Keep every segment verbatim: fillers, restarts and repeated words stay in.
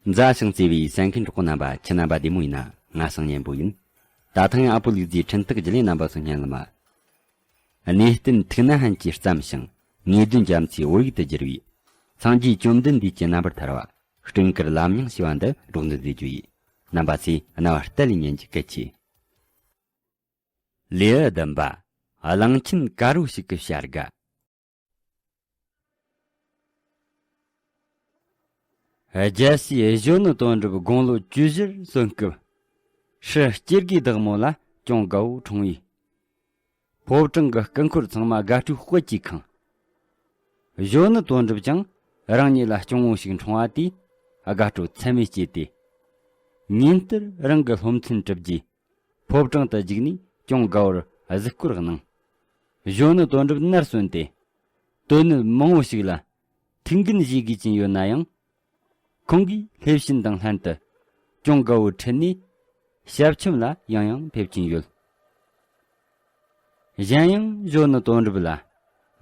མཛའ་ཞིང་བརྩེ་བའི་གསན་མཁན་གྲོགས་པོ་རྣམ་པ། ཁྱེད་རྣམ་པ་བདེ་མོ་ཡིན་ན། ང་སང་སྙན་པོ་ཡིན། ད་ཐེངས་ཨ་པོ་ལུག་རྫིའི་འཕྲིན་སྟེགས་བརྒྱུད་ལས་རྣམ་པ་ཚོ་སྙན་ལ་མ། གནས་བརྟན་ཐུགས་ན་ཧན་གྱིས་བརྩམས་ཤིང་ངེས་དོན་རྒྱ་མཚོའི་བོད་ཡིག་ཏུ་བསྒྱུར་བའི་སངས་རྒྱས་བཅོམ་ལྡན་འདས་ཀྱི་རྣམ་པར་ཐར་བ་སྤྲིན་དཀར་ལམ་རྙིང་ཞེས་པ་འདི་སྒྲོག་འདོན་མཛད་རྒྱུ་ཡིན། རྣམ་པ་ཚོས་རྣ་བར་གཏད་ལས་ཉན་རྒྱུ་གལ་ཆེ། ལེའུ་བདུན་པ། གླང་ཆེན་དཀར་པོ་ཞིག་གི་བྱ་དགའ། རྒྱལ་སྲས་གཞོན་ནུ་དོན་གྲུབ་དགུང་ལོ་བཅུ་བཞིར་སོན་སྐབས། ཧྲི་སྐྱེ་དགུའི་བདག་མོ་ལ་ཅུང་དགའ་བོ་འཁྲུངས་པས། ཕོ་བྲང་གི་སྐུ་འཁོར་ཚང་མ་དགའ་སྤྲོའི་དཔལ་གྱིས་ཁེངས། གཞོན་ནུ་དོན་གྲུབ་ཀྱང་རང་ཉིད་ལ་སྐྱོང་བོ་ཞིག་འཁྲུངས་པ་དེས་དགའ་སྤྲོ་ཚད་མེད་སྐྱེས་ཏེ། ཉིན་ལྟར་རང་གི་སློབ་ཚན་གྲུབ་རྗེས། ཕོ་བྲང་དུ་བརྒྱུགས་ནས་ཅུང་དགའ་བོར་གཟིགས་སྐོར་གནང་། གཞོན་ནུ་དོན་གྲུབ་ནར་སོན་ཏེ། དོན་གནད་མང་བོ་ཞིག་ལ་ཐུགས་འགན་བཞེས་དགོས་ཀྱིན་ཡོད་ན་ཡང་། ཁོང་གིས་ལྷས་བྱིན་དང་ལྷན་དུ་ཅུང་དགའ་བོར་ཁྲིད་ནས་ཞབས་ཁྱིམ་ལ་ཡང་ཡང་ཕེབས་ཀྱིན་ཡོད། གཞན་ཡང་གཞོན་ནུ་དོན་གྲུབ་ལ་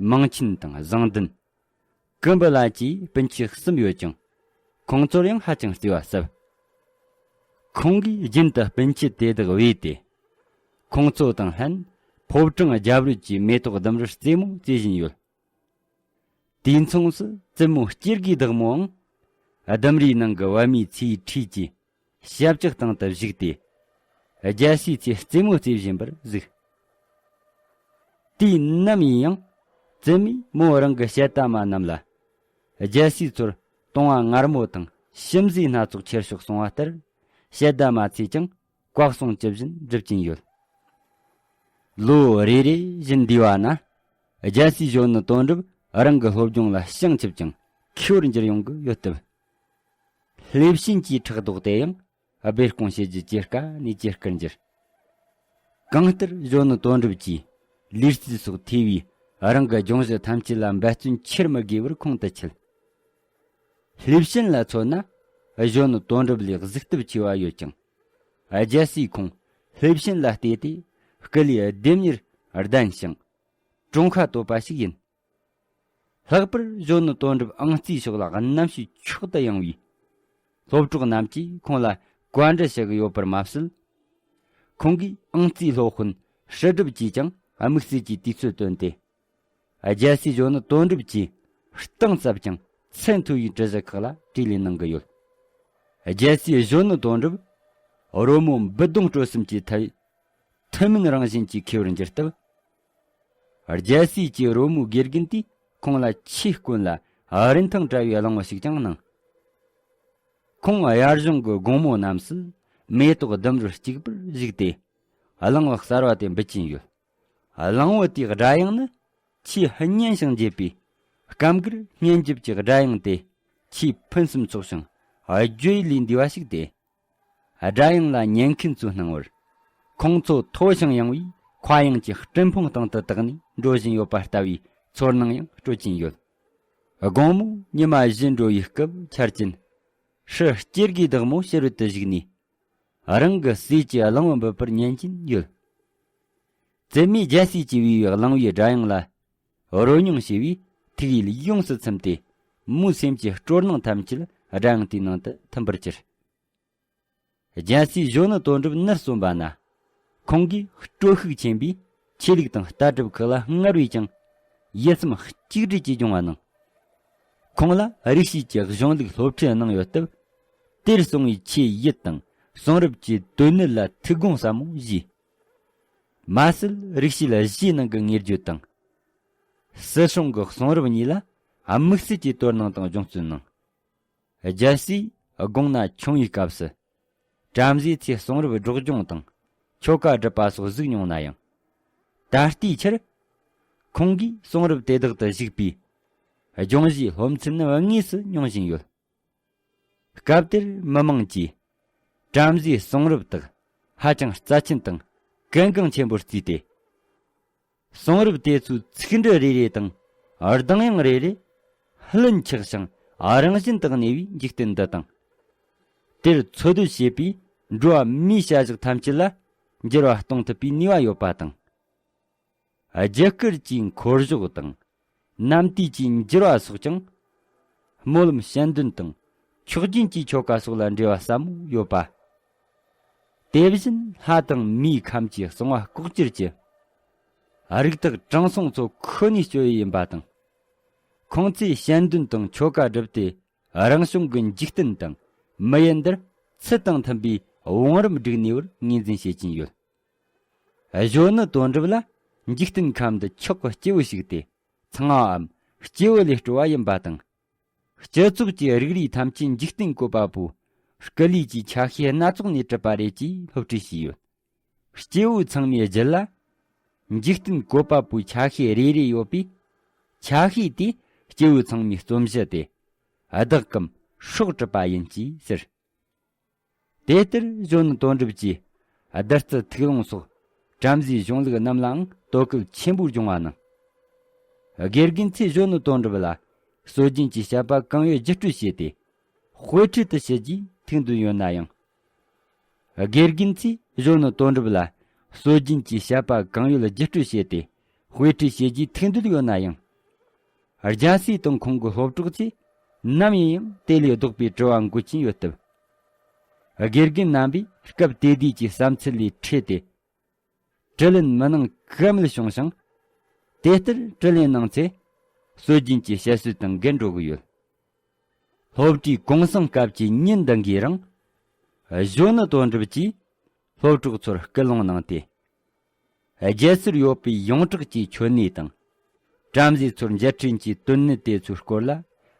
མིང་ཆེན་དང་བཟང་ལྡན། ཀུམ་བུ་ལ་བཅས་སྤུན་མཆེད་གསུམ་ཡོད་ཅིང་། ཁོང་ཚོར་ཡང་ཧ་ཅང་བརྩེ་བ་ཟབ། ཁོང་གིས་རྒྱུན་དུ་སྤུན་མཆེད་དེ་དག་བོས་ཏེ། ཁོང་ཚོ་དང་ལྷན་ཕོ་བྲང་རྒྱབ་རོལ་གྱི་མེ་ཏོག་ལྡུམ་རར་རྩེད་མོ་རྩེ་བཞིན་ཡོད། དུས་མཚུངས་སུ་བཙུན་མོ་སྐྱེ་དགུའི་བདག་མོའང་ལྡུམ་རའི་ནང་གི་བལ་མོའི་ཚལ་འཁྲིས་ཀྱི་ཞབས་ཀྱི་སྟེང་དུ་བཞུགས་ཏེ། རྒྱལ་སྲས་ཚོས་རྩེད་མོ་རྩེ་བཞིན་པར་གཟིགས། དུས་ནམ་ཡིན་ཡང་བཙུན་མོས་མོ་རང་གི་ཞལ་ཏ་མ་རྣམས་ལ། རྒྱལ་སྲས་ཚོར་བཏུང་བ་མངར་མོ་དང་ཞིམ་ཟས་སྣ་ཚོགས་ཁྱེར་ཤོག་གསུང་བ་ལྟར། ཞལ་ཏ་མ་ཚོས་ཀྱང་བཀའ་གསུང་ཇི་བཞིན་སྒྲུབ་ཀྱིན་ཡོད། ལོ་རེ་རེ་བཞིན་འདས་པ་ན། རྒྱལ་སྲས་གཞོན་ནུ་དོན་གྲུབ་རང་གི་སློབ་སྦྱོང་ལ་བྱང་ཆུབ་ཅིང་མཁས་པོར་འགྱུར་ཡོང་གི་ཡོད་སྟབས། ལྷས་བྱིན་གྱི་ཕྲག་དོག་དེ་ཡང་སྦས་སྐུང་བྱེད་རྒྱུ་ཇེ་དཀའ་ནས་ཇེ་དཀར་འགྱུར། གང་ལྟར་གཞོན་ནུ་དོན་གྲུབ་ཀྱིས་ལུས་རྩལ་སོགས་ཐོས་པའི་རང་གི་སྦྱོང་གཞི་ཐམས་ཅད་ལ་འབད་བརྩོན་ཆེར་མི་དགོས་པར་ཁོང་དུ་ཆུད། ལྷས་བྱིན་ལ་མཚོན་ན་གཞོན་ནུ་དོན་གྲུབ་ལས་གཟིགས་སྟོབས་ཆེ་བ་ཡོད་ཀྱང་། རྒྱལ་སྲས་ཁོང་ལྷས་བྱིན་ལ་བལྟས་ཏེ་སྐུ་ལུས་ལྡེམ་མྱུར་ལྡན་ཞིང་གྲོང་ཁ་དོད་པ་ཞིག་ཡིན། ལྷག་པར་གཞོན་ནུ་དོན་གྲུབ་ཨང་རྩིས་ཕྱོགས་ལ་རྣམ་ཤེས་མཆོག་ཏུ་ཡངས་པས། སློབ་གྲོགས་རྣམས་ཀྱིས་ཁོང་ལ་བཀའ་འདྲི་བྱེད་ཀྱི་ཡོད་པར་མ་ཟད། ཁོང་གིས་ཨང་རྩིས་སློབ་དཔོན་ཧྲི་ཀྲུབ་ཀྱིས་ཀྱང་དམིགས་བསལ་གྱི་དུས་ཚོད་བཏོན་ཏེ། རྒྱལ་སྲས་གཞོན་ནུ་དོན་གྲུབ་ཀྱི་གཏིང་ཟབ་ཅིང་ཚད་མཐོ་བའི་དྲི་གཞི་ཁག་ལ་དྲིས་ལན་གནང་གི་ཡོད། རྒྱལ་སྲས་གཞོན་ནུ་དོན་གྲུབ་རོལ་མོ་འབུད་རྡུང་དཀྲོལ་གསུམ་གྱི་ཐད་ཐུན་མིན་རང་བཞིན་གྱིས་མཁས་པོར་འགྱུར་སྟབས། རྒྱལ་སྲས་ཀྱི་རོལ་མོའི་དགེ་རྒན་དེས་ཁོང་ལ་ཆེས་དཀོན་ལ་རིན་ཐང་བྲལ་བའི་གླེང་བ་ཞིག་ཀྱང་གནང་། ཁོང་དབྱར་གཞུང་གི་དགོང་མོ་རྣམས་སུ་མེ་ཏོག་ལྡུམ་རར་གཅིག་པུར་བཞུགས་ཏེ་གླེང་བ་གསར་བ་དེ་འབུད་ཀྱིན་ཡོད། གླེང་བ་དེའི་སྒྲ་དབྱངས་ནི་ཆེས་སྙན་ཞིང་འཇེབས་པས། སྐབས་འགར་སྙན་འཇེབས་ཀྱི་སྒྲ་དབྱངས་དེ་ཆེས་ཕུན་སུམ་ཚོགས་ཤིང་བརྗོད་ཡུལ་ལས་འདས་པ་ཞིག་སྟེ། སྒྲ་དབྱངས་ལ་ཉན་མཁན་ཚོའི་སྣང་བར། ཁོང་ཚོ་མཐོ་ཞིང་ཡངས་པའི་མཁའ་དབྱིངས་ཀྱི་སྤྲིན་ཕུང་སྟེང་དུ་བཏེགས་ནས་འགྲོ་བཞིན་ཡོད་པ་ལྟ་བུའི་ཚོར་སྣང་ཡང་སྤྲོད་ཀྱིན་ཡོད། དགོང་མོ་ཉི་མ་བཞུ་འགྲོ་བའི་སྐབས་ཆར་ཅན། ཧྲི་སྐྱེ་དགུའི་བདག་མོ་ཕྱི་རོལ་དུ་བཞུགས་ནས། རང་གི་སྲས་ཀྱི་གླེང་བུ་འབུད་པར་ཉན་གྱིན་ཡོད། བཙུན་མོས་རྒྱལ་སྲས་ཀྱིས་བོས་པའི་གླེང་བུའི་སྒྲ་དབྱངས་ལ། རོལ་མྱོང་ཞེས་པས་ཐུགས་ཡིད་ཡོངས་སུ་ཚིམ་སྟེ། མོའི་སེམས་ཀྱི་སྤྲོ་སྣང་ཐམས་ཅད་སྒྲ་དབྱངས་དེའི་ནང་དུ་ཐིམ་པར་གྱུར། རྒྱལ་སྲས་གཞོན་ནུ་དོན་གྲུབ་ནར་སོན་པ་ན། ཁོང་གིས་སྤྲོ་ཤུགས་ཆེན་པོས་ཆོས་ལུགས་དང་ལྟ་གྲུབ་ཁག་ལ་སྔར་བས་ཀྱང་ཡིད་སེམས་གཅིག་སྒྲིལ་གྱིས་སྦྱོང་བ་གནང་། ཁོང་ལ་རིགས་ཤེས་ཀྱི་གཞུང་ལུགས་སློབ་ཁྲིད་གནང་ཡོད་སྟབས། དེར་སོང་བའི་ཆོས་ཡིད་དང་གསུང་རབ་ཀྱི་དོན་གནད་ལ་ཐུགས་དགོངས་ཟབ་མོ་བཞེས། མ་ཟད་རིགས་ཤེས་ལ་གཞས་ནང་གི་དངོས་བརྗོད་དང་། སྲིད་སྲུང་གི་གསུང་རབ་གཉིས་ལ་དམིགས་བསལ་གྱི་དོ་སྣང་དང་སྦྱོང་བརྩོན་གནང་། རྒྱལ་སྲས་དགུང་ན་ཆུང་བའི་སྐབས་སུ། བྲམ་ཟེ་ཚོས་གསུང་རབ་སྒྲོག་སྦྱོང་དང་ཆོ་ག་སྒྲུབ་པ་སོགས་གཟིགས་མྱོང་ན་ཡང་། ད་ལྟའི་ཆར། ཁོང་གིས་གསུང་རབ་དེ་དག་ཏུ་གཞིགས་པའི་སྦྱོང་གཞིའི་སློབ་ཚན་ནི་དངོས་སུ་མྱོང་བཞིན་ཡོད། སྐབས་དེར་མི་མང་གིས་བྲམ་ཟེའི་གསུང་རབ་དག་ཧ་ཅང་རྩ་ཆེན་དང་གལ་འགངས་ཆེན་པོར་བརྩིས་ཏེ། གསུང་རབ་དེ་ཚོའི་ཚིག་འབྲུ་རེ་རེ་དང་གདངས་དབྱངས་རེ་རེ་ལྷུན་ཆགས་ཤིང་རང་བཞིན་དུ་གནས་པའི་འཇིག་རྟེན་འདི་དང་། དེར་འཚོལ་སྡུད་བྱེད་པའི་འགྲོ་བ་མིའི་བྱ་གཞག་ཐམས་ཅད་ལ་འགྱུར་བ་གཏོང་ཐུབ་པའི་ནུས་པ་ཡོད་པ་དང་། རྒྱུ་སྐར་གྱི་འཁོར་གཞོགས་དང་། གནམ་དུས་ཀྱི་འགྱུར་བ་སོགས་ཀྱང་། སྨོན་ལམ་བྱིན་ལྡན་དང་ མཆོག་སྦྱིན་གྱི་ཆོ་ག་སོགས་ལ་འབྲེལ་བ་ཟབ་མོ་ཡོད་པ། དེ་བཞིན་ལྷ་དང་མིའི་ཁམས་ཀྱི་གསང་བ་ལྐོག་གྱུར་གྱི་རིགས་དག་དྲང་སྲོང་ཚོ་ཁོ་ནའི་སྤྱོད་ཡུལ་ཡིན་པ་དང་། ཁོང་ཚོས་ཞལ་འདོན་དང་ཆོ་ག་བསྒྲུབས་ཏེ། རང་བྱུང་གི་འཇིག་རྟེན་དང་མི་ཡུལ་འདིར་ཚུལ་དང་མཐུན་པའི་བང་རིམ་བསྒྲིགས་ནུས་པར་ངོས་འཛིན་བྱེད་ཀྱིན་ཡོད། གཞོན་ནུ་དོན་གྲུབ་ལ་འཇིག་རྟེན་ཁམས་འདི་མཆོག་གི་སྐྱེས་བུ་ཞིག་སྟེ། ཚངས་པའམ་སྐྱེས་བུ་ལས་སྤྲོ་བ་ཡིན་པ་དང་། སྤྱི་ཚོགས་ཀྱི་རིགས་རུས་ཐམས་ཅད་འཇིག་རྟེན་བཀོད་པ་པོའི་སྐུ་ལུས་ཀྱི་ཆ་ཤས་སྣ་ཚོགས་ནས་གྲུབ་པ་རེད་ཅེས་སློབ་ཁྲིད་བྱས་ཡོད། སྐྱེས་བུ་ཚང་མའི་རྒྱུད་ལ་འཇིག་རྟེན་བཀོད་པ་པོའི་ཆ་ཤས་རེ་རེ་ཡོད་པས། ཆ་ཤས་དེ་སྐྱེས་བུ་ཚང་མའི་རྩོམ་གཞི་སྟེ། བདག་གམ་སྲོག་གྲུབ་པ་ཡིན་ཅེས་ཟེར། དེ་ལྟར་གཞོན་ནུ་དོན་གྲུབ་ཀྱིས་བདུད་རྩི་ཐུགས་ལོངས་སོགས་བྲམ་ཟེའི་གཞུང་ལུགས་རྣམས་ལའང་དོ་གལ་ཆེན་པོ་སྦྱོང་བ་གནང་། དགེ་རྒན་ཚོས་གཞོན་ནུ་དོན་གྲུབ་ལ་སྲོལ་རྒྱུན་གྱི་བཤད་པ་གང་ཡོད་བརྒྱུད་སྤྲོད་བྱས་ཏེ། དཔེ་ཁྲིད་དུ་བྱེད་རྒྱུའི་ཐུགས་འདུན་ཡོད་ན་ཡང་། དགེ་རྒན་ཚོས་གཞོན་ནུ་དོན་གྲུབ་ལ་སྲོལ་རྒྱུན་གྱི་བཤད་པ་གང་ཡོད་བརྒྱུད་སྤྲོད་བྱས་ཏེ། དཔེ་ཁྲིད་བྱེད་རྒྱུའི་ཐུགས་འདུན་ཡོད་ན་ཡང་། རྒྱལ་སྲས་དང་ཁོང་གི་སློབ་གྲོགས་ཚོས་ནམ་ཡིན་ཡང་དེ་ལས་ལྡོག་པའི་དྲི་བ་འགོད་ཀྱིན་ཡོད་སྟབས། དགེ་རྒན་རྣམ་པས་སྐབས་དེ་དུས་ཀྱི་བསམ་ཚུལ་ལས་འཕྲོས་ཏེ། དྲི་ལན་མི་གནང་ཀ་མེད་བྱུང་ཞིང་། དེ་ལྟར་དྲི་ལན་གནང་ཚེ། སྲོལ་རྒྱུན་གྱི་བཤད་སྲོལ་དང་འགལ་འགྲོ་གི་ཡོད། སློབ་གྲྭའི་གུང་སེང་སྐབས་ཀྱི་ཉིན་འདི་འགའི་རིང་། གཞོན་ནུ་དོན་གྲུབ་ཀྱིས་སློབ་གྲོགས་ཚོར་སྐུལ་སློང་གནང་སྟེ། རྒྱལ་སར་ཡོད་པའི་ཡོངས་གྲགས་ཀྱི་མཆོད་གནས་དང་། བྲམ་ཟེ་ཚོར་མཇལ་འཕྲད་ཀྱི་དོན་གནད་དེ་ཚོའི་སྐོར་ལ་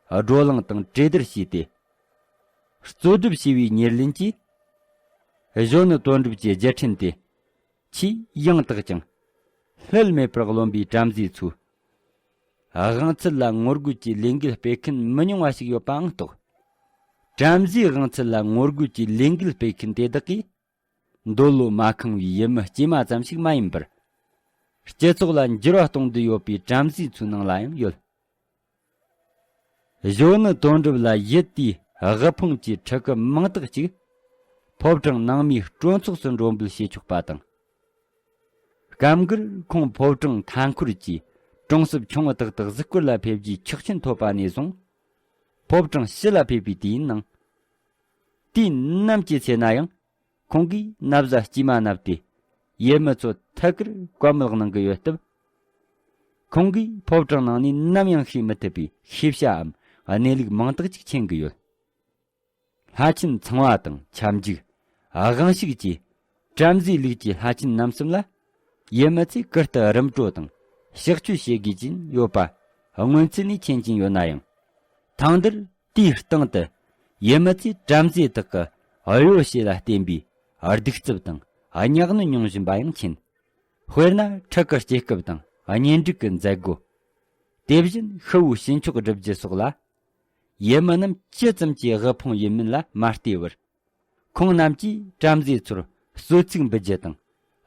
བགྲོ་གླེང་དང་གྲོས་བསྡུར་བྱས་ཏེ། གཙོ་སྒྲུབ་བྱས་པའི་ཉེར་ལེན་གྱིས། གཞོན་ནུ་དོན་གྲུབ་ཀྱི་རྒྱལ་ཕྲན་དེ། ཆེས་ཡང་དག་ཅིང་། བསླུ་མེད་པར་རློམ་པའི་བྲམ་ཟེ་ཚོའི་དབང་ཚད་ལ་ངོ་རྒོལ་གྱི་ལས་འགུལ་སྤེལ་མཁན་མི་ཉུང་བ་ཞིག་ཡོད་པའང་རྟོགས། བྲམ་ཟེའི་དབང་ཚད་ལ་ངོ་རྒོལ་གྱི་ལས་འགུལ་སྤེལ་མཁན་དེ་དག་གིས། འདོད་བློ་མ་ཁེངས་པའི་ཡུལ་མི་སྐྱེས་མ་ཙམ་ཞིག་མ་ཡིན་པར། སྤྱི་ཚོགས་ལ་འགྱུར་བ་གཏོང་འདོད་ཡོད་པའི་བྲམ་ཟེ་ཚོའི་ནང་ལ་ཡང་ཡོད། གཞོན་ནུ་དོན་གྲུབ་ལ་ཡུལ་དེའི་དབུལ་ཕོངས་ཀྱི་ཕྲུ་གུ་མང་དག་ཅིག་ཕོ་བྲང་ནང་མིའི་སྤྲོ་ཚོགས་སུ་འགྲོ་འབུལ་བྱེད་ཆོག་པ་དང་། སྐབས་འགར་ཁོང་ཕོ་བྲང་མཐའ་འཁོར་གྱི་གྲོང་གསེབ་ཆུང་ངུ་དག་དག་གཟིགས་སྐོར་ལ་ཕེབས་རྒྱུའི་ཆོག་མཆན་ཐོབ་པ་ནས་བཟུང་། ཕོ་བྲང་ཕྱི་ལ་ཕེབས་པའི་དུས་ཡུན་ནང་། དུས་ནམ་གྱི་ཚེ་ན་ཡང་། ཁོང་གིས་ན་བཟའ་དཀྱུས་མ་མནབས་ཏེ། ཡུལ་མི་ཚོ་ཐད་ཀར་བཀའ་མོལ་གནང་གི་ཡོད་སྟབས། ཁོང་གིས་ཕོ་བྲང་ནང་ནས་ནམ་ཡང་ཤེས་མི་ཐུབ་པའི་ཤེས་བྱའམ་གནས་ལུགས་མང་དག་ཅིག་མཁྱེན་གྱི་ཡོད། ལྷ་ཆེན་ཚངས་པ་དང་ཁྱབ་འཇུག་དབང་ཕྱུག་བཅས་བྲམ་ཟེའི་ལུགས་ཀྱི་ལྷ་ཆེན་རྣམ་གསུམ་ལ། ཡུལ་མི་ཚོས་ཀུན་ཏུ་རིམ་གྲོ་དང་གཤེགས་བཅོལ་བྱེད་དགོས་ཀྱིན་ཡོད་པ་སྔོན་ཚུད་ནས་མཁྱེན་གྱིན་ཡོད་ན་ཡང་། ཐེངས་འདིར་དེའི་སྟེང་དུ་ཡུལ་མི་ཚོས་བྲམ་ཟེ་དག་གི་གཡོ་བྱེད་ལ་བརྟེན་པའི་གདུག་རྩུབ་དང་གཉའ་གནོན་མྱོང་བཞིན་པ་ཡང་མཁྱེན། དཔེར་ན་ཕྲུ་གུ་སྐྱེ་སྐབས་དང་གཉེན་སྒྲིག་གི་མཛད་སྒོ། དེ་བཞིན་ཤི་བོའི་བྱིན་མཆོག་སྒྲུབ་རྒྱུ་སོགས་ལ། ཡུལ་མི་རྣམས་ཇི་ཙམ་གྱིས་དབུལ་ཕོངས་ཡིན་མིན་ལ་མ་ལྟོས་པར། ཁོང་རྣམས་ཀྱིས་བྲམ་ཟེ་ཚོར་གསོལ་ཚིགས་འབུལ་རྒྱུ་དང་།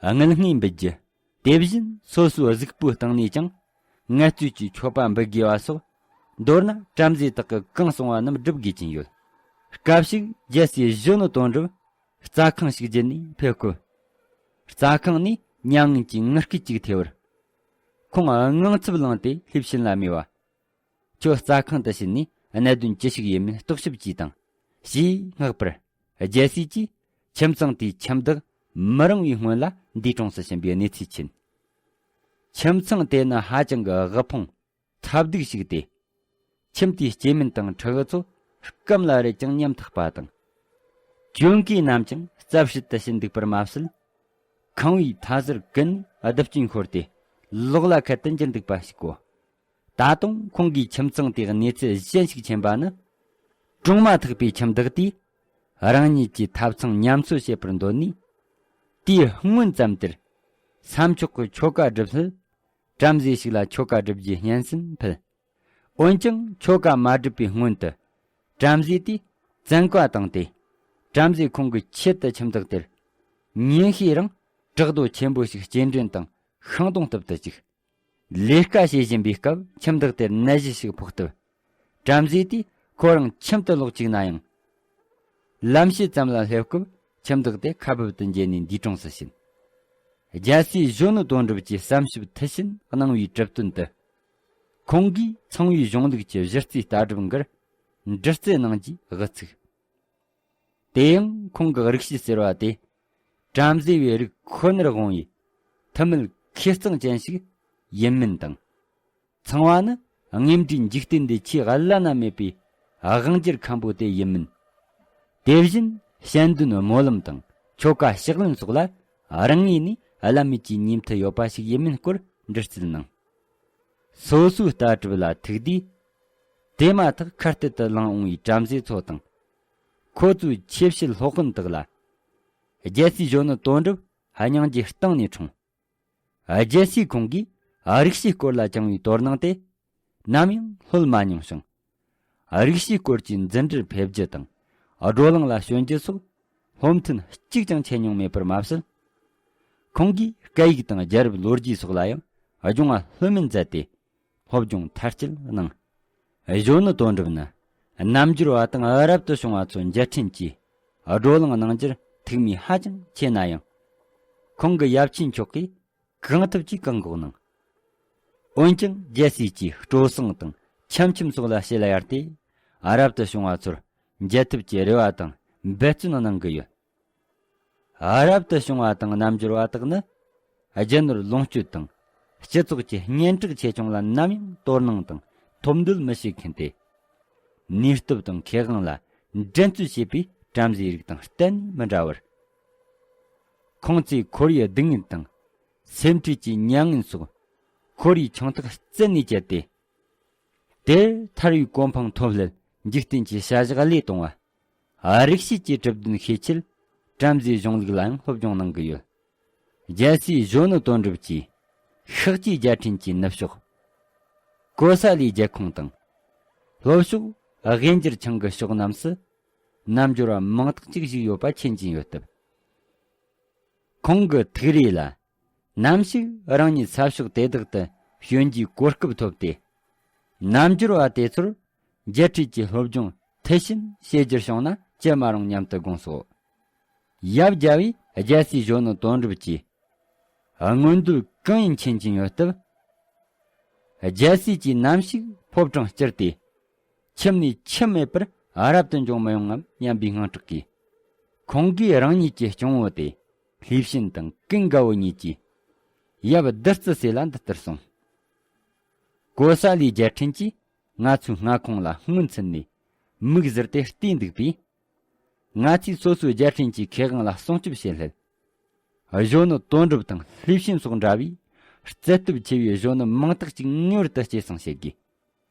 དངུལ་དངོས་འབུལ་རྒྱུ། དེ་བཞིན་སོ་སོའི་གཟུགས་པོའི་སྟེང་ནས་ཀྱང་ངལ་རྩོལ་གྱི་མཆོད་པ་འབུལ་དགོས་པ་སོགས། མདོར་ན་བྲམ་ཟེ་དག་གི་གང་གསུང་བ་རྣམས་སྒྲུབ་དགོས་ཀྱིན་ཡོད། སྐབས་ཤིག་རྒྱལ་སྲས་གཞོན་ནུ་དོན་གྲུབ་རྩྭ་ཁང་ཞིག་བརྒྱུད་ནས་ཕེབས་སྐབས། རྩྭ་ཁང་ནས་མྱ་ངན་གྱི་ངུ་སྐད་ཅིག་ཐོས་པར། ཁོང་དངངས་འཚབ་ལངས་ཏེ་ལྷས་བྱིན་ལ་སྨྲས་པ། ཁྱོད་རྩྭ་ཁང་དུ་ཕྱིན་ནས་གནད་དོན་ཅི་ཞིག་ཡིན་མིན་རྟོག་ཞིབ་གྱིས་དང་། ཞེས་མངགས་པར། རྒྱལ་སྲས་ཀྱིས་ཁྱིམ་ཚང་དེའི་ཁྱིམ་བདག་མི་རུང་བའི་སྔོན་ལ་འདས་གྲོངས་སུ་ཕྱིན་པའི་གནས་ཚུལ་མཁྱེན། ཁྱིམ་ཚང་དེ་ནི་ཧ་ཅང་གི་དབུལ་ཕོངས་ཐབས་སྡུག་ཞིག་སྟེ། ཁྱིམ་དེའི་སྐྱེས་དམན་དང་ཕྲུ་གུ་ཚོ་སྐམ་ལ་རེད་ཀྱང་ཉམ་ཐག་པ་དང་། གྱོན་གོས་རྣམས་ཀྱང་རྩབ་ཧྲལ་དུ་ཕྱིན་འདུག་པར་མ་ཟད། ཁང་བའི་མཐའ་ཟུར་ཀུན་ནས་རྡུལ་ཅན་ཤོར་ཏེ་ལོགས་ལ་ཁད་དུ་འགྱུར་འདུག་པ་ཞིག་གོ། ད་དུང་ཁོང་གིས་ཁྱིམ་ཚང་དེའི་གནས་ཚུལ་གཞན་ཞིག་མཁྱེན་པ་ནི། གྲོང་མ་ཐག་པའི་ཁྱིམ་བདག་དེས་རང་ཉིད་ཀྱི་ཐབ་ཚང་ཉམས་གསོ་བྱེད་པར་འདོད་ནས། དེའི་སྔོན་ཙམ་དེར་ས་མཆོག་གི་ཆོ་ག་སྒྲུབ་སླད་བྲམ་ཟེ་ཞིག་ལ་ཆོ་ག་སྒྲུབ་རྒྱུའི་སྙན་སེང་ཕུལ། འོན་ཀྱང་ཆོ་ག་མ་སྒྲུབ་པའི་སྔོན་དུ་བྲམ་ཟེ་དེས་བཙན་བཀའ་བཏང་སྟེ། བྲམ་ཟེ་ཁོང་གི་ཆེད་དུ་ཁྱིམ་བདག་དེར་ཉིན་ཤས་རིང་བྲག་རྡོ་ཆེན་པོ་ཞིག་སྐྱེལ་འདྲེན་དང་ཤིང་སྡོང་གཏུབ་ཏུ་བཅུག། ལས་ཀ་བྱེད་བཞིན་པའི་སྐབས་ཁྱིམ་བདག་དེར་ནད་གཞི་ཞིག་ཕོག་སྟབས། བྲམ་ཟེ་དེས་ཁོ་རང་ཁྱིམ་དུ་ལོག་བཅུག་ན་ཡང་། ལམ་ཕྱེད་ཙམ་ལ་སླེབས་སྐབས་ཁྱིམ་བདག་དེ་ཁ་འབབ་ཏུ་འགྱེལ་ནས་འདས་གྲོངས་སུ་ཕྱིན། རྒྱལ་སྲས་གཞོན་ནུ་དོན་གྲུབ་ཀྱིས་བསམ་ཞིབ་མཐིལ་ཕྱིན་གནང་བའི་གྲུབ་དོན་དུ། ཁོང་གིས་ཚངས་པའི་གཞུང་ལུགས་ཀྱི་གཞི་རྩའི་ལྟ་གྲུབ་འགར། འདྲི་རྩད་གནང་རྒྱུའི་དབུ་ཚུགས། དེ་ཡང་ཁོང་གི་རིགས་བྱེད་ཟེར་བ་དེ། བྲམ་ཟེ་བའི་རིགས་ཁོ་ནར་དབང་བའི་ཐུན་མིན་ཁེ་གཙང་ཅན་ཞིག་ཡིན་མིན་དང་། ཚངས་པ་ནི་དངོས་འབྲས་འཇིག་རྟེན་འདི་ཆེས་བླ་ན་མེད་པའི་དབང་སྒྱུར་མཁན་པོ་དེ་ཡིན་མིན། དེ་བཞིན་ཞལ་འདོན་སྨོན་ལམ་དང་ཆོ་ག་ཕྱག་ལེན་སོགས་ལ་རང་ངོས་ནས་བླ་མེད་ཀྱི་ཉན་ཐོས་ཡོད་པ་ཞིག་ཡིན་མིན་སྐོར་འདྲི་རྩད་གནང་། སོ་སོའི་ལྟ་གྲུབ་ལ་ཐུག་དུས། དེ་མ་ཐག་ཁ་གཏད་དུ་ལངས་འོང་བའི་བྲམ་ཟེ་ཚོ་དང་། ཁོ་ཚོའི་ཆེ་བཤད་སློབ་དཔོན་དག་ལ། རྒྱལ་སྲས་གཞོན་ནུ་དོན་གྲུབ་སྙིང་རྗེ་གཏིང་ནས་འཁྲུངས། རྒྱལ་སྲས་ཁོང་གིས་རིག་བྱེད་སྐོར་ལ་བཅངས་པའི་དོ་སྣང་དེ་ནམ་ཡང་ལྷོད་མ་མྱོང་ཞིང་། རིག་བྱེད་སྐོར་གྱི་འཛིན་གྲྭར་ཕེབས་རྒྱུ་དང་བགྲོ་གླེང་ལ་ཞོན་རྒྱུ་སོགས་བློ་མཐུན་གཅིག་ཀྱང་ཆད་མྱོང་མེད་པར་མ་ཟད། ཁོང་གིས་སྐད་ཡིག་དང་རྒྱལ་རབས་ལོ་རྒྱུས་སོགས་ལ་ཡང་སྦྱོང་བ་ལྷོད་མེད་མཛད་དེ། སློབ་སྦྱོང་མཐར་སྐྱེལ་གནང་། གཞོན་ནུ་དོན་གྲུབ་ནི་རྣལ་འབྱོར་བ་དང་རབ་ཏུ་བྱུང་བ་ཚོ་མཇལ་འཕྲད་ཀྱིས་བགྲོ་གླེང་གནང་རྒྱུར་ཐུགས་མོས་ཧ་ཅང་ཆེ་ན་ཡང་། ཁོང་གི་ཡབ་ཆེན་མཆོག་གིས་གང་ཐུབ་ཀྱིས་བཀག་འགོག་གནང་། འོན་ཀྱང་རྒྱལ་སྲས་ཀྱིས་སྤྲོ་གསེང་དང་འཆམ་འཆམ་སོགས་ལ་ཞལ་གཡར་ཏེ། རབ་ཏུ་བྱུང་བ་ཚོར་མཇལ་ཐུབ་ཀྱི་རེ་བ་དང་འབད་བརྩོན་གནང་གི་ཡོད། རབ་ཏུ་བྱུང་བ་དང་རྣལ་འབྱོར་བ་དག་ནི། རྒྱུ་ནོར་ལོངས་སྤྱོད་དང་། སྤྱི་ཚོགས་ཀྱི་སྙན་གྲགས་ཆེ་ཆུང་ལ་ནམ་ཡང་དོ་སྣང་དང་ཐོབ་འདོད་མི་བྱེད་མཁན་ཏེ། ནུས་སྟོབས་དང་ཁེ་དབང་ལ་འགྲན་རྩོད་བྱེད་པའི་བྲམ་ཟེའི་རིགས་དང་གཏན་ནས་མི་འདྲ་བར། ཁོང་ཚོས་ཁོར་ཡུག་སྡུག་བསྔལ་དང་། སེམས་ཁྲལ་གྱི་མྱ་ངན་སོགས། ཁོར་ཡུག་ཆུང་ཐག་རྩད་ནས་བཅད་དེ། དེར་ཐར་བའི་གོ་འཕང་ཐོབ་སླད་འཇིག་རྟེན་གྱི་བྱ་གཞག་བློས་གཏོང་བ། རིག་བྱེད་ཀྱི་གྲུབ་དོན་ཤེས་ཆེད་བྲམ་ཟེའི་གཞུང་ལུགས་ལའང་སློབ་སྦྱོང་གནང་གི་ཡོད། རྒྱལ་སྲས་གཞོན་ནུ་དོན་གྲུབ་ཀྱིས་ཤཱཀྱའི་རྒྱལ་ཕྲན་གྱི་ནུབ་ཕྱོགས་ཀོ་ས་ལའི་རྒྱལ་ཁོངས་དང་། ལྷོ་ཕྱོགས་དབེན་སྒྱུར་ཆང་གི་ཕྱོགས་རྣམས་སུ་རྣལ་འབྱོར་བ་མང་དག་ཅིག་བཞུགས་ཡོད་པ་མཁྱེན་གྱིན་ཡོད་སྟབས། ཁོང་གི་ཐུགས་རེ་ལ། ནམ་ཞིག་རང་ཉིད་ས་ཕྱོགས་དེ་དག་ཏུ་བྱོན་རྒྱུའི་གོ་སྐབས་ཐོབ་སྟེ། རྣལ་འབྱོར་བ་དེ་ཚོར་རྒྱལ་ཁྲིད་ཀྱི་སློབ་སྦྱོང་དེ་བཞིན་བྱེད་རྒྱུར་བྱུང་ན་ཅི་མ་རུང་སྙམ་དུ་དགོངས་སོ། ཡབ་རྒྱལ་བས་རྒྱལ་སྲས་གཞོན་ནུ་དོན་གྲུབ་ཀྱི་མངོན་འདོད་གང་ཡིན་མཁྱེན་གྱིན་ཡོད་སྟབས། རྒྱལ་སྲས་ཀྱིས་ནམ་ཞིག་ཕོ་བྲང་བསྐྱུར་ཏེ། ཁྱིམ་ནས་ཁྱིམ་མེད་པར་རབ་ཏུ་འབྱུང་མི་ཡོང་ངམ་སྙམ་པའི་དངངས་སྐྲག་གིས། ཁོང་གིས་རང་ཉིད་ཀྱི་སྐྱོང་བོ་དེ་ལྷས་བྱིན་དང་ཀུན་དགའ་བོ་གཉིས་ཀྱིས་ཡབ་བདུད་རྩི་སྲས་ལ་འདི་ལྟར་གསུངས། ཀོ་ས་ལའི་རྒྱལ་ཕྲན་གྱིས་ང་ཚོའི་མངའ་ཁོངས་ལ་སྔོན་ཚུད་ནས་མིག་ཟུར་ཏེ་བལྟས་འདུག་པས། ང་ཚོས་སོ་སོའི་རྒྱལ་ཕྲན་གྱི་ཁེ་དབང་ལ་སྲུང་སྐྱོབ་བྱེད་སླད། གཞོན་ནུ་དོན་གྲུབ་དང་ལྷས་བྱིན་སོགས་འདྲ་བའི་རྩལ་སྟོབས་ཆེ་བའི་གཞོན་ནུ་མང་དག་ཅིག་ངེས་པར་དུ་སྐྱེད་སྲིང་བྱེད་དགོས།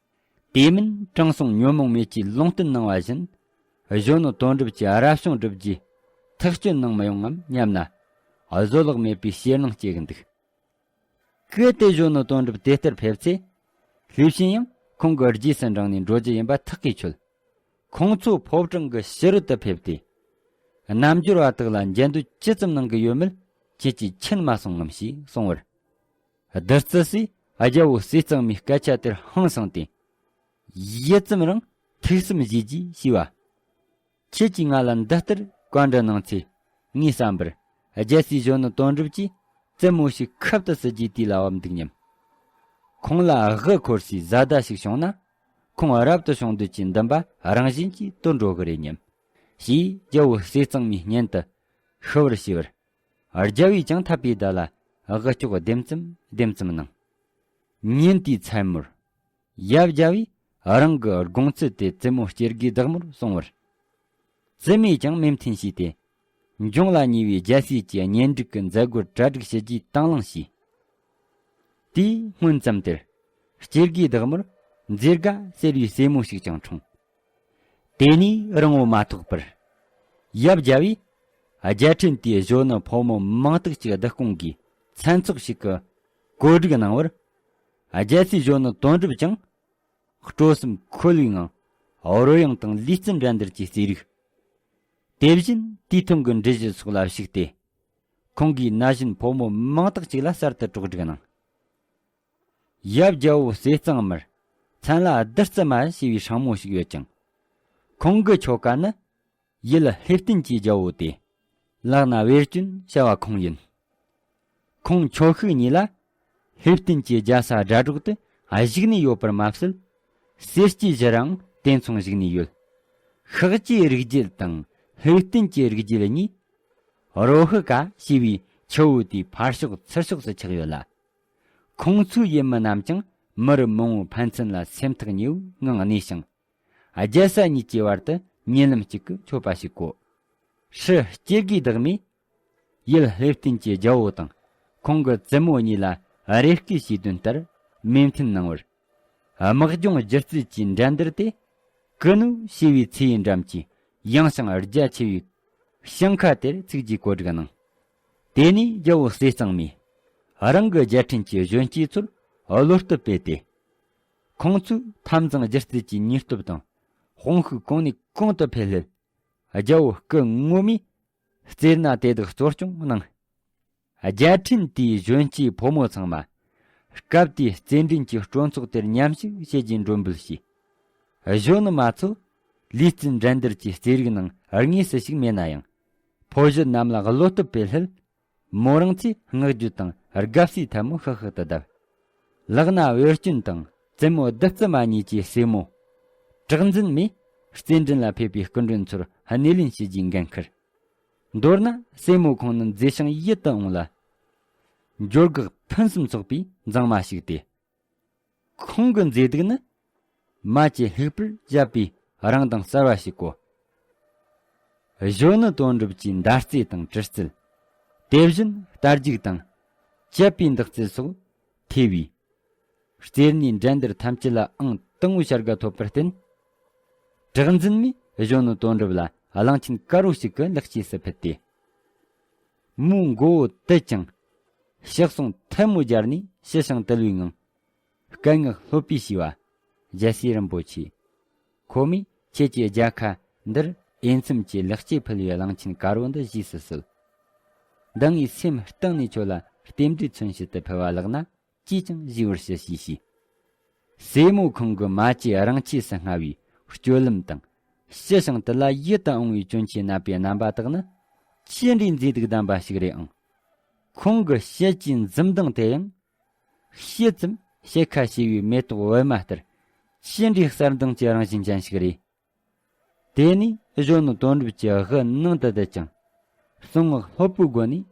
དེ་མིན་དྲང་སྲོང་ཉོན་མོངས་མེད་ཀྱིས་ལུང་བསྟན་གནང་བ་བཞིན། གཞོན་ནུ་དོན་གྲུབ་ཀྱིས་རབ་བྱུང་སྒྲུབ་རྒྱུའི་ཐག་གཅོད་གནང་མི་ཡོང་ངམ་སྙམ་ན། བཟོད་གླགས་མེད་པའི་ཞེད་སྣང་སྐྱེ་གི་འདུག། གལ་ཏེ་གཞོན་ནུ་དོན་གྲུབ་དེ་ལྟར་ཕེབས་ཚེ། ལྷས་བྱིན་ཡང་ཁོང་གི་རྗེས་སུ་འབྲངས་ནས་འགྲོ་རྒྱུ་ཡིན་པ་ཐག་གིས་ཆོད། ཁོང་ཚོ་ཕོ་བྲང་གི་ཕྱི་རོལ་དུ་ཕེབས་ཏེ། རྣལ་འབྱོར་བ་དག་ལ་འགྲན་བསྡུར་ཅི་ཙམ་གནང་གི་ཡོད་མེད་ཁྱེད་ཀྱིས་མཁྱེན་མ་སོང་ངམ་ཞེས་གསུང་བར། བདུད་རྩི་སྲས་རྒྱལ་པོ་ཟས་གཙང་མའི་སྐད་ཆ་དེར་ཧང་སངས་ཏེ། ཡུད་ཙམ་རིང་ཐུགས་བསམ་བཞེས་རྗེས་ཞུས་པ། ཁྱེད་ཀྱིས་ང་ལ་འདི་ལྟར་བཀའ་འདྲི་གནང་ཚེ། ངའི་བསམ་པར། རྒྱལ་སྲས་གཞོན་ནུ་དོན་གྲུབ་ཀྱིས་བཙུན་མོ་ཞིག་ཁབ་ཏུ་བསུ་རྒྱུའི་དུས་ལ་བབ་འདུག་སྙམ། ཁོང་ལ་དབུ་འཁོར་སའི་བཟའ་ཟླ་ཞིག་བྱུང་ན། ཁོང་རབ་ཏུ་བྱུང་འདོད་ཀྱི་འདུན་པ་རང་བཞིན་གྱིས་དུར་འགྲོ་གི་རེད་སྙམ། ཞེས་རྒྱལ་པོ་ཟས་གཙང་མའི་སྙན་དུ་ཤི་བར་བྱས་པར། རྒྱལ་པོས་ཀྱང་འཐད་པའི་བརྡ་ལ་དབུ་སྐྱོགས་ལྡེམ་ཙམ་ལྡེམ་ཙམ་གནང་། ཉིན་དེའི་མཚན་མོར། ཡབ་རྒྱལ་པོས་རང་གི་དགོངས་ཚུལ་དེ་བཙུན་མོ་སྐྱེ་དགུའི་བདག་མོར་གསུང་བར། བཙུན་མོས་ཀྱང་མོས་མཐུན་བྱས་ཏེ། འབྱུང་ལ་ཉེ་བའི་རྒྱལ་སྲས་ཀྱི་གཉེན་སྒྲིག་གི་མཛད་སྒོར་གྲ་སྒྲིག་བྱེད་རྒྱུའི་དང་བླངས་བྱས། དེའི་སྔོན་ཙམ་དེར། སྐྱེ་དགུའི་བདག་མོར་མཛེས་དགའ་ཟེར་བའི་སྲས་མོ་ཞིག་ཀྱང་འཁྲུངས། དེ་ནས་རིང་པོ་མ་ཐོགས་པར། ཡབ་རྒྱལ་པོས་རྒྱལ་ཕྲན་དེའི་གཞོན་ནུ་ཕོ་མོ་མང་དག་ཅིག་བསྡུ་སྐོང་གིས་མཚན་ཚོགས་ཤིག་གི་གོ་སྒྲིག་གནང་བར། རྒྱལ་སྲས་གཞོན་ནུ་དོན་གྲུབ་ཀྱང་སྤྲོ་སེམས་འཁོལ་བའི་ངང་རོལ་དབྱངས་དང་ལུས་རྩལ་འགྲན་བསྡུར་གྱི་རྩེད་རིགས། དེ་བཞིན་དུས་ཐུང་གི་འགྲུལ་བཞུད་སོགས་ལ་ཞུགས་ཏེ། ཁོང་གིས་ན་གཞོན་ཕོ་མོ་མང་དག་ཅིག་ལ་གསར་དུ་གྲོགས་སྒྲིག་གནང་། ཡབ་རྒྱལ་པོ་ཟས་གཙང་མར་མཚན་ལ་བདུད་རྩི་མ་ཞེས་པའི་སྲིང་མོ་ཞིག་ཡོད་ཅིང་། ཁོང་གི་ཁྱོ་ག་ནི་ཡུལ་ལྷས་བསྟན་གྱི་རྒྱལ་པོ་སྟེ། ལག་ན་བེར་གྱོན་བྱ་བ་ཁོང་ཡིན། ཁོང་ཁྱོ་ཤུག་གཉིས་ལ་ལྷས་བསྟན་གྱི་རྒྱལ་ས་སྒྲ་སྒྲོག་ཏུ་བཞུགས་ནས་ཡོད་པར་མ་ཟད། གསེར་སྐྱའི་གཞི་རང་ དེ་མཚུངས་བཞུགས་ནས་ཡོད། ཤཱཀྱའི་རིགས་རྒྱུད་དང་ལྷའི་བསྟན་གྱི་རིགས་རྒྱུད་གཉིས། རོ་ཧི་ཀ་ཞེས་པའི་ཆུ་བོ་དེའི་ཕར་ཕྱོགས་ཚུར་ཕྱོགས་སུ་ཆགས་ཡོད་ལ། ཁོང་ཚོའི་ཡུལ་མི་རྣམས་ཀྱང་མི་རབས་མང་བོའི་ཕན་ཚུན་ལ་སེམས་ཐག་ཉེ་བོའི་ངང་གནས་ཤིང་། རྒྱལ་ས་གཉིས་ཀྱི་བར་དུ་གཉིད་ལམ་གཅིག་གི་མཆོད་པ་ཞིག་གོ། ཧྲི་སྐྱེ་དགུའི་བདག་མོས། ཡུལ་ལྷའི་བསྟན་གྱི་རྒྱལ་པོ་དང་ཁོང་གི་བཙུན་མོ་གཉིས་ལ་རེ་སྐུལ་བྱས་དོན་ལྟར་མོས་མཐུན་གནང་བར། དམག་སྦྱོང་སྒྱུ་རྩལ་གྱི་འགྲན་བསྡུར་དེ། ཀུ་ནུ་ཞེས་པའི་མཚེའུའི་འགྲམ་གྱི་ཡངས་ཤིང་རྒྱ་ཆེ་བའི་ཞིང་ཁ་དེར་ཚུགས་རྒྱུའི་བཀོད་སྒྲིག་གནང་། དེ་ནས་རྒྱལ་པོ་ཟས་གཙང་མས་རང་གི་རྒྱལ་ཕྲན་གྱི་གཞོན་སྐྱེས་ཚོར་བློ་སྟོབས་སྤེལ་ཏེ། ཁོང་ཚོས་འཐབ་འཛིང་སྒྱུ་རྩལ་གྱི་ནུས་སྟོབས་དང་དཔུང་ཤུགས་གོང་ནས་གོང་དུ་འཕེལ་སླད། རྒྱལ་པོ་སྐུ་ངོ་མས་རྩེ་ན་དེ་དག་གཙོ་སྐྱོང་གནང་། རྒྱལ་ཕྲན་དེའི་གཞོན་སྐྱེས་ཕོ་མོ་ཚང་མ་སྐབས་དེའི་རྩེད་འགྲན་གྱི་སྤྲོ་ཚོགས་དེར་མཉམ་ཞུགས་བྱེད་རྒྱུའི་མགྲོན་འབོད་བྱས། གཞོན་ནུ་མ་ཚོ་ལུས་རྩལ་འགྲན་བསྡུར་གྱི་རྩེད་རིགས་ནང་དངོས་སུ་ཞུགས་མེད་ན་ཡང་། ཕོ་གཞོན་རྣམས་ལ་བློ་སྟོབས་སྤེལ་སླད། མོ་རང་ཚོས་བསྔགས་བརྗོད་དང་དགའ་བསུའི་ཐལ་མོ་ཤག་ཤག་ཏུ་བརྡབས། ལག་ན་བེའུ་སྐྱོན་དང་བཙུན་མོ་བདུད་རྩི་མ་གཉིས་ཀྱི་སྲས་མོ། གྲགས་འཛིན་མས་རྩེད་འགྲན་ལ་ཕེབས་པའི་སྐུ་མགྲོན་ཚོར་སྣེ་ལེན་བྱེད་རྒྱུའི་འགན་འཁུར། མདོར་ན་སྲས་མོ་ཁོང་ནི་མཛེས་ཤིང་ཡིད་དུ་འོང་ལ། འབྱོར་འགག་ཕུན་སུམ་ཚོགས་པའི་མཛངས་མ་ཞིག་སྟེ། ཁོང་གི་མཛེས་སྡུག་ནི། མ་ཆུ་ལྷུག་པར་བཞད་པའི་རང་མདངས་གསར་བ་ཞིག་གོ། གཞོན་ནུ་དོན་གྲུབ་ཀྱི་མདའ་རྩེད་དང་གྲི་རྩལ། དེ་བཞིན་རྟ་རྒྱུག་དང་། བཅད་པའི་འདེགས་རྩལ་སོགས་ཐེ་བའི། རྩེད་ནས་འགྲན་བསྡུར་ཐམས་ཅད་ལ་ཨང་དང་པོའི་བྱ་དགའ་ཐོབ་པར་བརྟེན། གྲགས་འཛིན་མས་གཞོན་ནུ་དོན་གྲུབ་ལ་གླང་ཆེན་དཀར་པོ་ཞིག་གི་ལེགས་སྐྱེས་སུ་ཕུལ་ཏེ། མོའི་མགོ་བོ་དུད་ཅིང་། ཕྱག་ཟུང་ཐལ་མོ་སྦྱར་ནས་ཞི་ཞིང་དུལ་བའི་ངང་། སྐད་ངག་ལྷོད་པོས་ཞུས་པ། རྒྱལ་སྲས་རིན་པོ་ཆེ། ཁོ་མོས་ཁྱེད་ཀྱི་རྒྱལ་ཁ་འདིར་འོས་འཚམ་གྱི་ལེགས་སྐྱེས་ཕུལ་བའི་གླང་ཆེན་དཀར་པོ་འདི་བཞེས་སུ་གསོལ། འདི་ངའི་སེམས་གཏིང་ནས་ཁྱོད་ལ་རྟེན་འབྲེལ་མཚོན་བྱེད་དུ་ཕུལ་བ་ལགས་ན་ཅིས་ཀྱང་བཞེས་པར་ཞུ་ཞེས་ཞུས། སྲས་མོ་ཁོང་གི་མ་ཆུ་རིང་ཆས་སུ་སྔ་བའི་སྤྱོད་ལམ་དང་། ཞི་ཞིང་དུལ་ལ་ཡིད་དུ་འོང་བའི་གྱོན་ཆས་མནབས་པའི་རྣམ་པ་དག་ནི། ཅི་འདྲའི་མཛེས་སྡུག་ལྡན་པ་ཞིག་རེད་ཨང་། ཁོང་གི་ཞལ་གྱི་འཛུམ་མདངས་དེ་ཡང་། ཕྱེད་ཙམ་ཕྱེད་ཁ་ཕྱེ་བའི་མེ་ཏོག་འོད་མ་ལྟར། ཅི་འདྲའི་གསལ་མདངས་ཀྱི་རང་བཞིན་ཅན་ཞིག་རེད། དེ་ནས་གཞོན་ནུ་དོན་གྲུབ་ཀྱི་དབུ་ནང་དུ་བསྡུས་ཀྱང་། གསུང་ངག་ལྷོད་པོའི་སྒོ་ནས།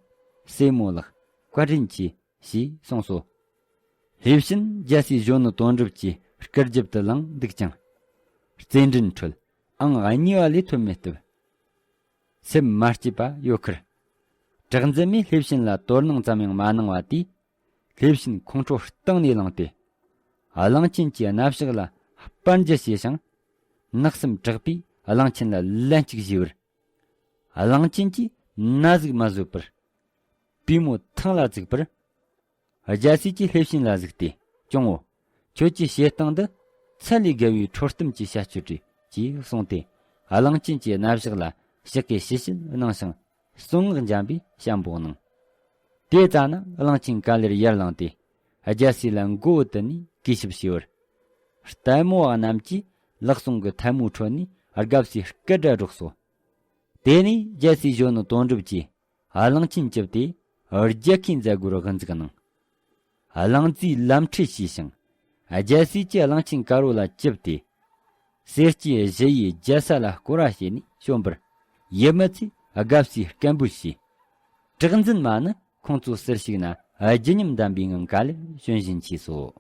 སྲས་མོ་ལགས། བཀའ་དྲིན་ཆེ། ཞེས་གསུངས་སོ། ལྷས་བྱིན་རྒྱལ་སྲས་གཞོན་ནུ་དོན་གྲུབ་ཀྱི་སྐུ་རྒྱབ་ཏུ་ལངས་འདུག་ཅིང་། རྩེད་འགྲན་ཁྲོད་ཨང་གཉིས་པ་ལས་ཐོན་མེད་སྟབས། སེམས་མ་སྐྱིད་པ་ཡོད་ཁར། གྲགས་འཛིན་མས་ལྷས་བྱིན་ལ་དོ་སྣང་ཙམ་ཡང་མ་གནང་བ་དེས། ལྷས་བྱིན་ཁོང་ཁྲོ་གཏིང་ནས་ལངས་ཏེ། གླང་ཆེན་གྱི་རྣ་ལྕགས་ལ་སྤར་འཇུ་བྱས་ཤིང་། ནག་སེམས་དྲག་པོས་གླང་ཆེན་ལ་ལན་གཅིག་གཞུས་པར། གླང་ཆེན་གྱིས་ན་ཟུག་མ་བཟོད་པར། པུས་མོ་ཐང་ལ་བཙུགས་པར། རྒྱལ་སྲས་ཀྱིས་ལྷས་བྱིན་ལ་གཟིགས་ཏེ། སྐྱོང་བོ། ཁྱོད་ཀྱི་བྱེད་སྟངས་འདི་ཚད་ལས་བརྒལ་བའི་འཕྲོ་གཏམ་གྱི་བྱ་སྤྱོད་རེད། ཅེས་གསུངས་ཏེ། གླང་ཆེན་གྱི་རྣ་བཞག་ལ་ཞག་གི་ཞི་བཤད་གནང་ཞིང་། གསུང་ངག་འཇམ་པའི་བྱམས་པོ་གནང་། དེ་ཙ་ན་གླང་ཆེན་ག་ལེར་ཡར་ལངས་ཏེ། རྒྱལ་སྲས་ལ་མགོ་བོ་དུད་ནས་གུས་ཞབས་ཞུས་པར། ལྟད་མོ་བ་རྣམས་ཀྱིས་ལག་ཟུང་གི་ཐལ་མོའི་ཁྲོད་ནས་དགའ་བསུའི་སྐད་སྒྲ་སྒྲོག་སོ། དེ་ནས་རྒྱལ་སྲས་གཞོན་ནུ་དོན་གྲུབ་ཀྱིས་གླང་ཆེན་བཅིབས་ཏེ་རྒྱལ་ཁའི་མཛད་སྒོར་དབུ་འཛུགས་གནང་། གླང་རྫས་ལམ་ཁྲིད་བྱས་ཤིང་། རྒྱལ་སྲས་ཀྱིས་གླང་ཆེན་དཀར་པོ་ལ་བཅིབས་ཏེ། གསེར་གྱི་གཞུ་ཡིས་རྒྱལ་ས་ལ་བསྐོར་བ་བྱས་ནས་བྱོན་པར། ཡུལ་མི་ཚོས་དགའ་བསུའི་སྐད་འབོད་བྱས། གྲགས་འཛིན་མ་ནི་ཁོང་ཚོ་ཟུར་ཞིག་ན་བརྗིད་ཉམས་ལྡན་པའི་ངང་ག་ལེར་བྱོན་བཞིན་མཆིས་སོ།